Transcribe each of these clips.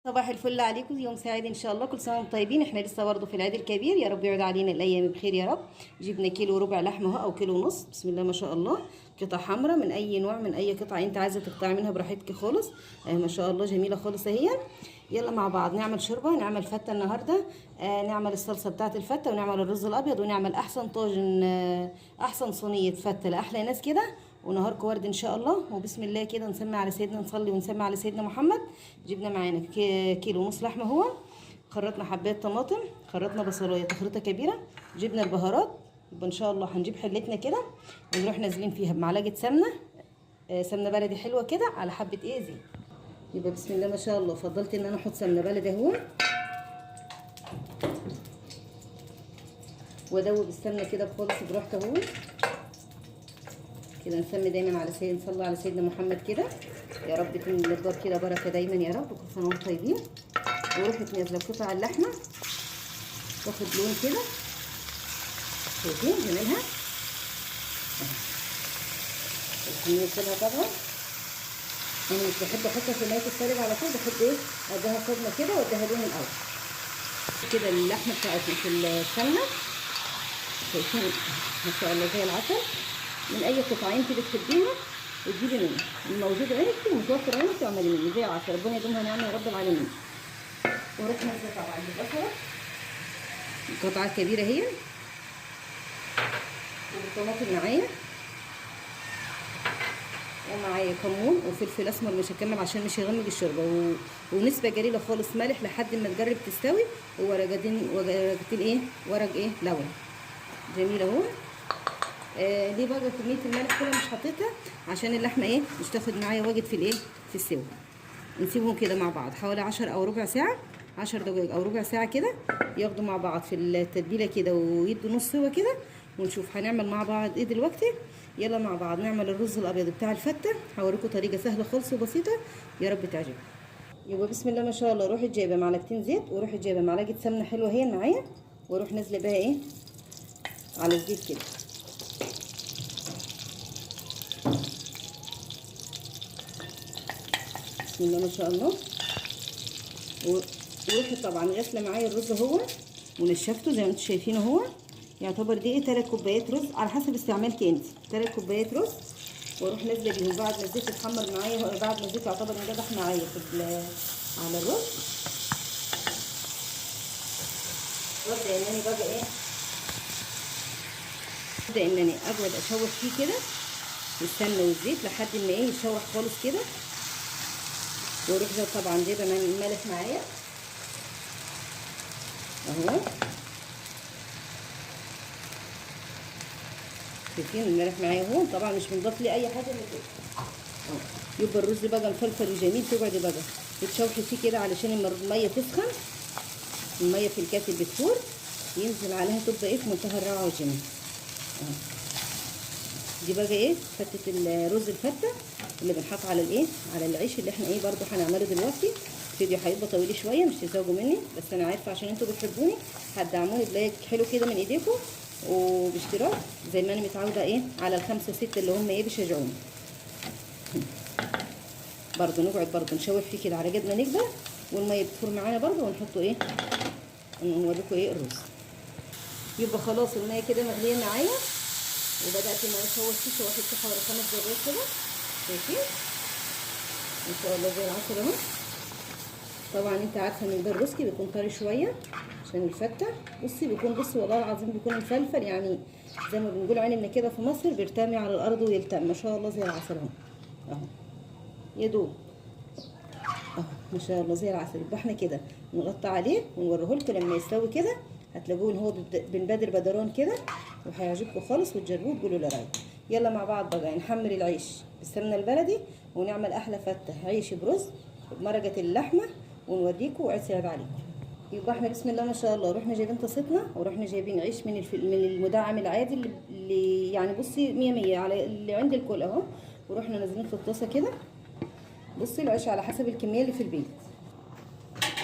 صباح الفل عليكم، يوم سعيد ان شاء الله، كل سنة وانتم طيبين. احنا لسه برضه في العيد الكبير، يا رب يعود علينا الايام بخير يا رب. جبنا كيلو وربع لحمه اهو، او كيلو ونص، بسم الله ما شاء الله. قطع حمراء من اي نوع، من اي قطعه انت عايزه تقطعي منها براحتك خالص. ما شاء الله جميلة خالص اهي. يلا مع بعض نعمل شوربة، نعمل فته النهارده، نعمل الصلصه بتاعه الفته، ونعمل الرز الابيض، ونعمل احسن طاجن، احسن صينية فته لاحلى ناس كده. ونهاركم ورد ان شاء الله. وبسم الله كده نسمي على سيدنا، نصلي ونسمي على سيدنا محمد. جبنا معانا كيلو ونص لحمه اهو، خرطنا حبات طماطم، خرطنا بصلايه تخريطه كبيرة، جبنا البهارات. يبقى ان شاء الله هنجيب حلتنا كده ونروح نازلين فيها بمعلقه سمنه، سمنه بلدي حلوة كده على حبه ايه زيت. يبقى بسم الله ما شاء الله فضلت ان انا احط سمنه بلدي اهو، وادوب السمنة كده خالص براحتي اهو كده. نسمي دايما على سيدنا، نصلي على سيدنا محمد كده، يا رب تكون الدار كده بركة دايما يا رب. كل سنة وانتم طيبين. وروحت نازله قطع اللحمة تاخد لون كده، شايفين جمالها؟ الكمية كلها طبعا انا مش بحب احطها في مية السلق على طول، بحب ايه اديها صدمة كده واديها لون الاول كده. اللحمة بتاعتنا في السمنة شايفين ما شاء الله زي العسل. من اي قطعه انت بتحبيها وتجيبي منه، الموجود عندك ومتوفر عندك تعملي منه زي العسل. ربنا يدومها نعمه يا رب العالمين. واروح نازله طبعا بالبصله، القطعة الكبيرة اهي، والطماطم معايا، ومعايا كمون وفلفل اسمر مش هكمل عشان مش هيغمج الشوربة، ونسبه قليله خالص ملح لحد ما تجرب تستوي، وورقتين ايه ورق ايه لورا جميل اهو. ليه بقى كمية الملح كلها مش حطيتها؟ عشان اللحمة ايه مش تاخد معايا وقت في الايه في السوا. نسيبهم كده مع بعض حوالي 10 او ربع ساعة، 10 دقايق او ربع ساعة كده، ياخدوا مع بعض في التتبيله كده ويدوا نص سوا كده. ونشوف هنعمل مع بعض ايه دلوقتي. يلا مع بعض نعمل الرز الابيض بتاع الفته. هوريكم طريقه سهلة خالص وبسيطة، يا رب تعجبكم. يبقى بسم الله ما شاء الله، روحي جايبه معلقتين زيت، وروحي جايبه معلقه سمنه حلوة اهي معايا، واروح نازله بها ايه على الزيت كده. بسم الله ما شاء الله. وروحي طبعا غسله معايا الرز اهو ونشفته زي ما انتم شايفين اهو. يعتبر دي ايه 3 كوبايات رز على حسب استعمالك انت، 3 كوبايات رز. واروح نازله بيهم بعد ما الزيت اتحمر معايا، بعد ما الزيت يعتبر انقدح معايا في على الرز. وابدا ان انا بقى ايه، ابدا ان انا اقعد اشوح فيه كده بالسمنه والزيت لحد ما ايه يشوح خالص كده. واروح ده طبعا جايبه ملح معايا اهو، شايفين الملح معايا اهو. طبعا مش بنضيف ليه اي حاجة من كده اهو. يبقى الرز بقى مفلفل وجميل، تقعدي بقى تتشوحي فيه كده علشان لما المية تسخن، المية في الكاتل بتفور، ينزل عليها تبقى ايه في منتهى الروعة والجمال اهو. دي بقى ايه فتة الرز الفته اللي بنحط على الايه على العيش اللي احنا ايه برضو هنعمله دلوقتي. الفيديو هيبقى طويل شوية مش تزهقوا مني، بس انا عارفه عشان انتوا بتحبوني هتدعموني بلايك حلو كده من ايديكم وباشتراك زي ما انا متعوده ايه على ال5 6 اللي هم ايه بيشجعوني. برضو نقعد برضو نشوح فيه كده على قد ما نقدر، والمية بتفور معانا برضو، ونحطه ايه نوريكم ايه الرز. يبقى خلاص المية كده مغليه معايا، وبدات ان انا اشوح فيه، شوحت فيه حوالي 5 دقايق كده، شايفين ان شاء الله زي العسل اهو. طبعا انت عارفه ان ده الرز بيكون طري شوية عشان الفته. بصي بيكون، بصي والله العظيم بيكون مفلفل، يعني زي ما بنقول عندنا كده في مصر بيرتمي على الارض ويلتئم، ما شاء الله زي العسل اهو اهو، يا دوب اهو ما شاء الله زي العسل. يبقى احنا كده نغطي عليه ونوريه لكم لما يستوي كده، هتلاقوه ان هو بنبادر بدران كده، وهيعجبكم خالص وتجربوه وتقولوا لي رايكم. يلا مع بعض بقى نحمر العيش بالسمنه البلدي ونعمل احلى فته عيش برز بمرقه اللحمة، ونوريكم وعيد سعيد عليكم. يبقى احنا بسم الله ما شاء الله رحنا جايبين طاستنا، ورحنا جايبين عيش من المدعم العادي اللي يعني بصي 100 100 على اللي عند الكل اهو. ورحنا نازلين في الطاسه كده، بصي العيش على حسب الكمية اللي في البيت.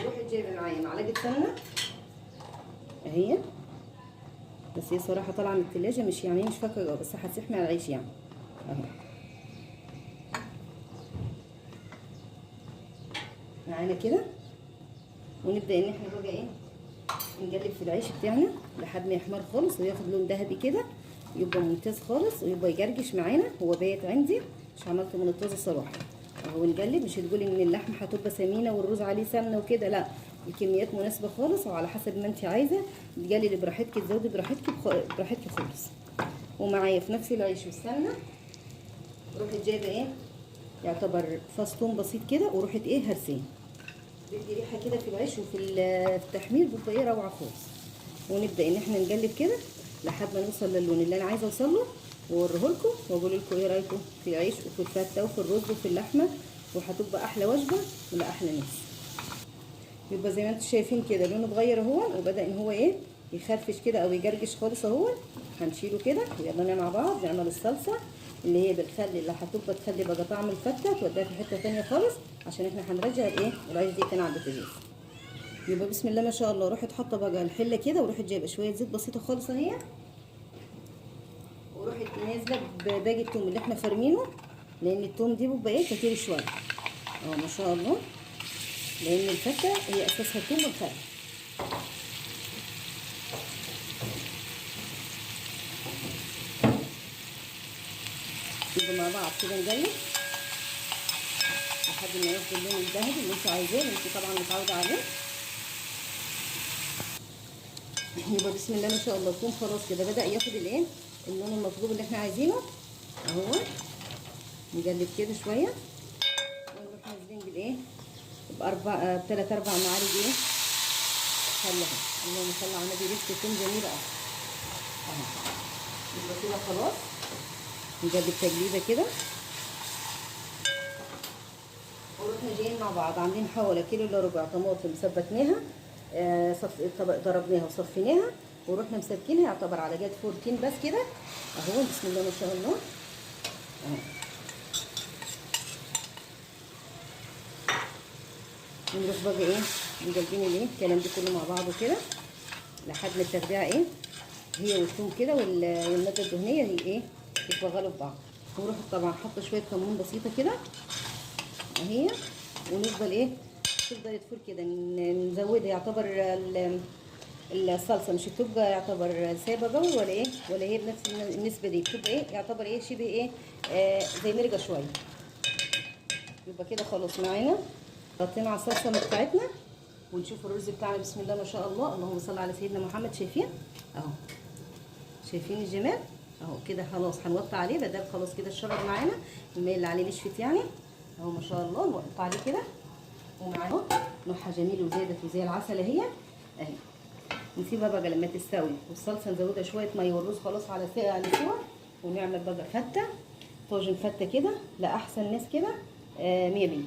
وروحي جايبه معايا معلقه سمنه اهي، بس هي صراحة طالعه من التلاجة، مش يعني مش فاكره، بس هتسيح مع العيش يعني اهو معانا كده. ونبدا ان احنا بقى ايه نقلب في العيش بتاعنا لحد ما يحمر خالص وياخد لون ذهبي كده، يبقى ممتاز خالص ويبقى يجرجش معانا. هو بايت عندي مش عملته من الطازه صراحة اهو. نقلب، مش هتقولي ان اللحمة هتبقى سمينه والرز عليه سمنه وكده، لا الكميات مناسبة خالص وعلى حسب ما انت عايزه، تقللي براحتك تزودي براحتك براحتك خالص. ومعايا في نفس العيش والسمنه رحت جايبه ايه يعتبر فص ثوم بسيط كده، ورحت ايه هرسين، بدي ريحه كده في العيش وفي التحمير بيبقى ايه روعه خالص. ونبدا ان احنا نقلب كده لحد ما نوصل للون اللي انا عايزه اوصل له، واوريه لكم واقول لكم ايه رايكم في العيش وفي الفته وفي الرز وفي اللحمة، وهتبقى احلى وجبة ولا احلى ناس. يبقى زي ما انتم شايفين كده لونه اتغير اهو، وبدا ان هو ايه يخرفش كده او يجرجش خالص اهو. هنشيله كده ويلا مع بعض نعمل الصلصه اللي هي بالخل اللي هتبقى تخلي بقى طعم الفته توديها في حتة ثانية خالص، عشان احنا هنرجع الايه العيش دي تاني على البوتاجاز. يبقى بسم الله ما شاء الله رحت حاطه بقى الحلة كده، ورحت جايبه شوية زيت بسيطة خالص اهي، ورحت نازله بباقي التوم اللي احنا فرمينه، لان التوم دي بيبقى ايه كتير شوية اهو ما شاء الله، لان الفته هي اساسها التوم والخل. يبقى مع بعض كده نقلب لحد ما ياخد اللون الذهبي اللي انتوا عايزاه، اللي انتوا طبعا متعوده عليه. يبقى بسم الله ما شاء الله الثوم خلاص كده بدأ ياخد الايه اللون المطلوب اللي احنا عايزينه اهو. نقلب كده شوية ونروح نازلين بالايه بثلاث اربع معالق ايه خل اهو. اللهم صل على النبي، ريحه الثوم جميلة اهو اهو. يبقى كده خلاص نقلب تقليبه كده، ورحنا جايين مع بعض عاملين حوالي كيلو الا ربع طماطم سبكناها، ضربناها وصفيناها ورحنا مسبكينها، يعتبر على جد فورتين بس كده اهو. بسم الله ما شاء الله اهو. ونروح بقى ايه مقلبين الايه الكلام ده كله مع بعضه كده لحد ما التخديعه ايه هي والثوم كده والمادة الدهنية هي ايه يتوغلوا في بعض. ونروح طبعا حاطه شوية كمون بسيطة كده اهي، ونفضل ايه تفضل تفور كده، نزودها يعتبر الصلصه مش بتبقى يعتبر سايبه قوي ولا ايه ولا هي بنفس النسبة دي، بتبقى ايه يعتبر ايه شبه ايه زي مرقه شوية. يبقى كده خلاص معانا غطينا على الصلصه بتاعتنا، ونشوف الرز بتاعنا بسم الله ما شاء الله، اللهم صل على سيدنا محمد. شايفين اهو، شايفين الجمال اهو كده. خلاص هنوطي عليه بدل خلاص كده الشرب معانا المية اللي عليه نشفت يعني اهو ما شاء الله. نوطي عليه كده ومعانا نوعها جميل وزادت وزي العسل اهي اهي. نسيبها بقى لما تستوي والصلصه نزودها شوية مية والرز خلاص على سوا، ونعمل بقى فته طاجن فته كده لاحسن ناس كده 100 100.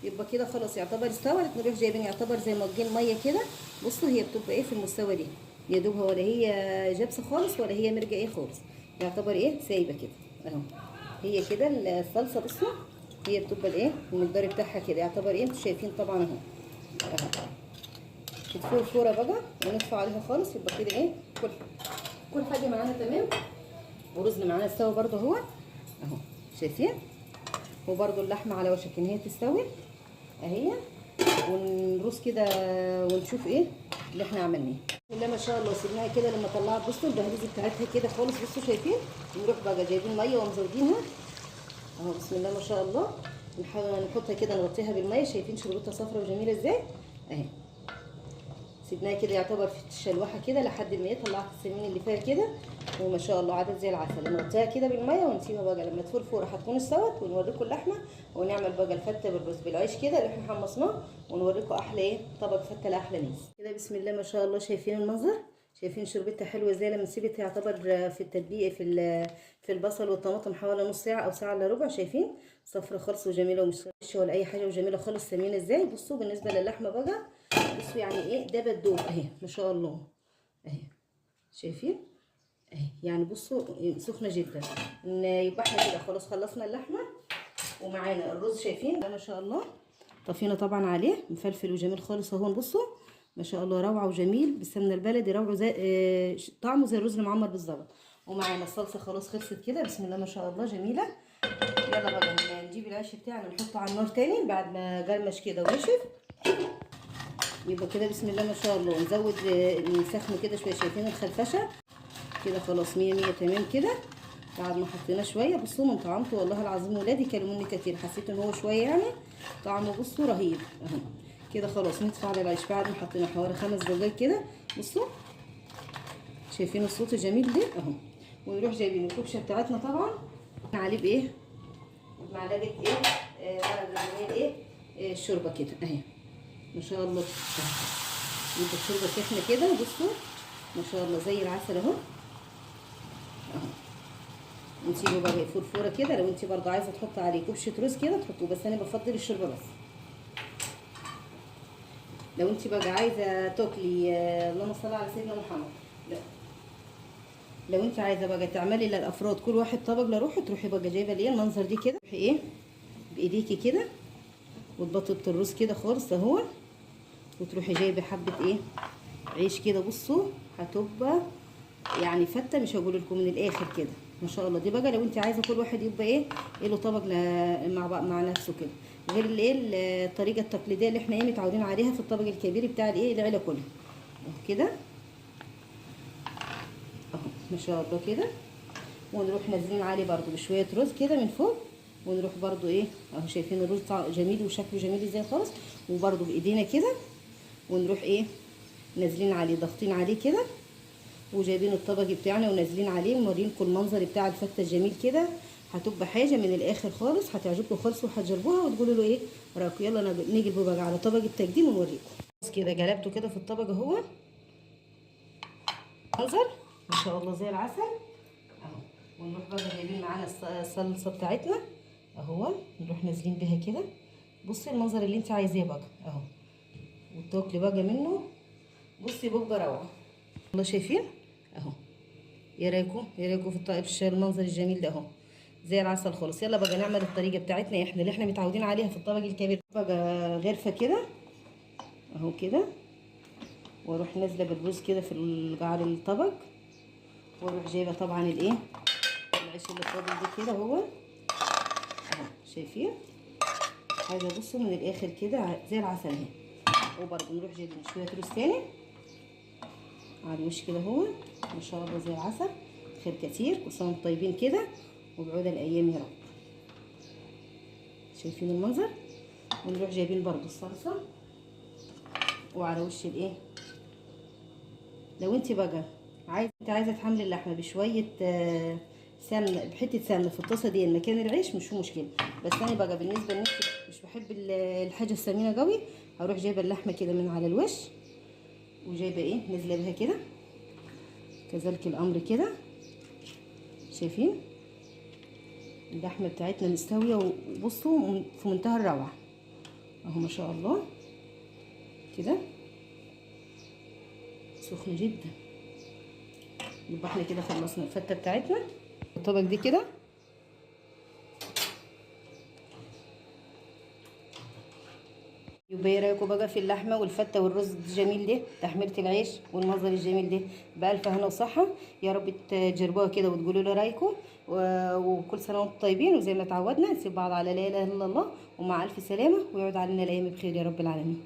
يبقى كده خلاص يعتبر استوت. نروح جايبين يعتبر زي مجين مية كده، بصوا هي بتبقى ايه في المستوى دي، يا دوبها ولا هي جبسه خالص ولا هي مرجه ايه خالص، يعتبر ايه سايبه كده اهو. هي كده الصلصه بصوا هي بتبقى الايه المقدار بتاعها كده يعتبر ايه انتوا شايفين طبعا اهو اهو. تتفور فورة بقى ونطفي عليها خالص. يبقى كده ايه كل حاجة معانا تمام، ورزنا معانا استوى برده اهو اهو شايفين. وبرده اللحمة على وشك ان هي تستوي اهي، ونرص كده ونشوف ايه اللي احنا عملناه. بسم الله ما شاء الله سيبناها كده لما طلعت بصوا البهاريز بتاعتها كده خالص بصوا شايفين. نروح بقى جايبين مية ومزودينها اهو بسم الله ما شاء الله. نحطها كده نغطيها بالمية، شايفين شربتها صفرا وجميلة ازاي اهي. سيبناها كده يعتبر في الشلوحه كده لحد ما طلعت السمين اللي فيها كده، وما شاء الله عدد زي العسل. نغطيها كده بالمية ونسيبها بقى لما تفور فورة هتكون استوت، ونوريكم اللحمة ونعمل بقى الفته بالرز بالعيش كده اللي احنا حمصناه، ونوريكم احلى ايه طبق فته لاحلى ناس كده. بسم الله ما شاء الله شايفين المنظر، شايفين شربتها حلوة ازاي لما سيبتها يعتبر في التدبيق في البصل والطماطم حوالي نص ساعة او ساعة الا ربع. شايفين صفرة خالص وجميلة ومش ولا اي حاجة وجميلة خالص سمينه ازاي. بصوا بالنسبة للحمه بقى بصوا يعني ايه ده بدوب اهي ما شاء الله اهي شايفين اهي، يعني بصوا سخنة جدا. يبقى احنا كده خلاص خلصنا اللحمة ومعانا الرز شايفين ما شاء الله طفينا طبعا عليه مفلفل وجميل خالص اهو. بصوا ما شاء الله روعه وجميل بالسمنه البلدي، روعه زي طعمه زي الرز المعمر بالظبط. ومعانا الصلصه خلاص خلصت كده بسم الله ما شاء الله جميلة. يلا بقى نجيب العيش بتاعنا نحطه على النار تاني بعد ما جرمش كده ونشف. يبقى كده بسم الله ما شاء الله. نزود نسخنه كده شوية. شايفين الخرفشه كده خلاص 100 100 تمام كده. بعد ما حطيناه شوية بصوا من طعمته والله العظيم ولادي كلموني مني كتير، حسيت ان هو شوية يعني طعمه بصوا رهيب اهو كده. خلاص ندفع على العيش بعد ما حطينا حوالي 5 دقايق كده. بصوا شايفين الصوت الجميل ده اهو. ونروح جايبين الكبشه بتاعتنا طبعا عليه بايه، معلقه ايه ورق ايه الشوربة كده اهي ما شاء الله. يبقى الشوربة سخنة كده بصوا ما شاء الله زي العسل اهو اهو. نسيبه بقى فرفوره كده. لو انت برضه عايزه تحط عليه كبشة رز كده تحطوه، بس انا بفضل الشوربة بس. لو انت بقى عايزه تاكلي اللهم صل على سيدنا محمد، لا لو انت عايزه بقى تعملي للافراد كل واحد طبق لروحه، تروحي بقى جايبه الايه المنظر دي كده، تروحي ايه بايديكي كده وتبططي الرز كده خالص اهو، وتروحي جايبه حبه ايه عيش كده. بصوا هتبقى يعني فته مش هقول لكم من الاخر كده ما شاء الله. دي بقى لو انت عايزه كل واحد يبقى ايه له طبق مع نفسه كده، غير الايه الطريقة التقليدية اللي احنا ايه متعودين عليها في الطبق الكبير بتاع الايه العيلة كلها اهو كده اهو ما شاء الله كده. ونروح نازلين عليه برده بشوية رز كده من فوق، ونروح برده ايه اهو شايفين الرز جميل وشكله جميل ازاي خالص. وبرده بايدينا كده ونروح ايه نازلين عليه ضاغطين عليه كده، وجايبين الطبق بتاعنا ونازلين عليه ومورينكم المنظر بتاع الفته الجميل كده. هتبقى حاجة من الاخر خالص، هتعجبكم خالص وهتجربوها وتقولوا له ايه رايكم. يلا نيجي بقى على طبق التقديم ونوريكم. بس كده جلبته كده في الطبق اهو، منظر ما شاء الله زي العسل اهو. ونروح بقى جايبين معانا الصلصه بتاعتنا اهو، نروح نازلين بيها كده. بصي المنظر اللي انت عايزاه بقى اهو، وتاكلي بقى منه. بصي بقى روعه والله. شايفين اهو، ايه رايكم؟ ايه رايكم في الطقم المنظر الجميل ده اهو زي العسل خالص. يلا بقى نعمل الطريقة بتاعتنا احنا اللي احنا متعودين عليها في الطبق الكبير. بقى غرفة كده اهو كده، واروح نازله بالرز كده في قعر الطبق، واروح جايبه طبعا الايه العيش اللي فاضل ده كده اهو اهو. شايفين حاجة؟ بصوا من الاخر كده زي العسل اهي. وبرده نروح جايبين شوية رز تاني على الوش كده اهو ما شاء الله زي العسل. خير كتير، كل سنة وانتم طيبين كده وبعود الايام يا رب. شايفين المنظر؟ ونروح جايبين برده الصلصه وعلى وش الايه. لو انت بقى عايزه تحملي اللحمة بشوية سمنه، بحته سمنه في الطاسه دي مكان العيش مش مشكلة، بس انا بقى بالنسبة لنفسي مش بحب الحاجة السمينه قوي. هروح جايبه اللحمة كده من على الوش وجايبه ايه نازله بها كده، كذلك الامر كده. شايفين اللحمة بتاعتنا مستوية وبصوا في منتهى الروعة اهو ما شاء الله كده، سخن جدا. يبقى احنا كده خلصنا الفته بتاعتنا. الطبق دي كده يبقى ايه رايكم بقى في اللحمة والفته والرز الجميل ده، تحميره العيش والمنظر الجميل ده؟ بالف هنا وصحة يا رب تجربوها كده وتقولوا لي رايكم. وكل سنة وانتم طيبين، وزي ما تعودنا نسيب بعض على لا اله الا الله ومع الف سلامه، ويعود علينا الايام بخير يا رب العالمين.